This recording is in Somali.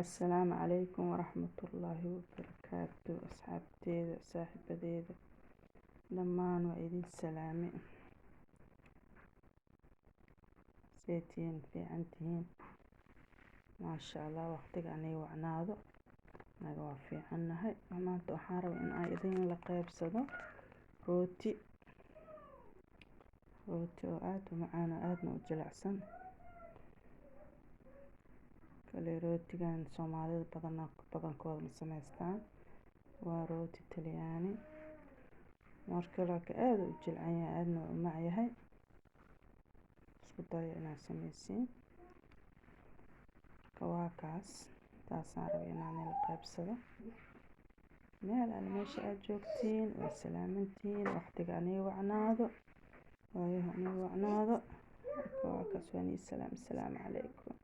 Assalaamu calaykum waraxmatullaahi wabarakaatu. Asxaabteeda, saaxiibadeeda, dhammaan waa idin salaame. Seetihiin? Fiican tihiin? Maasha Allah. Waqtiga aniga wacnaado, anaga waa fiicannahay. Maanta waxaan rabaa in aan idin la qeybsado rooti, rooti oo aada u macaan oo aadna u jilicsan. Kale rootigan Soomaalida badana badankooda ma sameystaan, waa rooti Talyaani. Marka laakiin aada u jilcan yahay, aadna u mac yahay. Isku daya inaad sameysiin. Marka waa kaas, taasaan rabay inaan ila qeybsado. Meel alle meesha aad joogtiin waa salaamantihiin. Waqtiga aniga wacnaado, waayaha aniga wacnaado. Marka waa kaas, waan ii salaam. Asalaamu calaykum.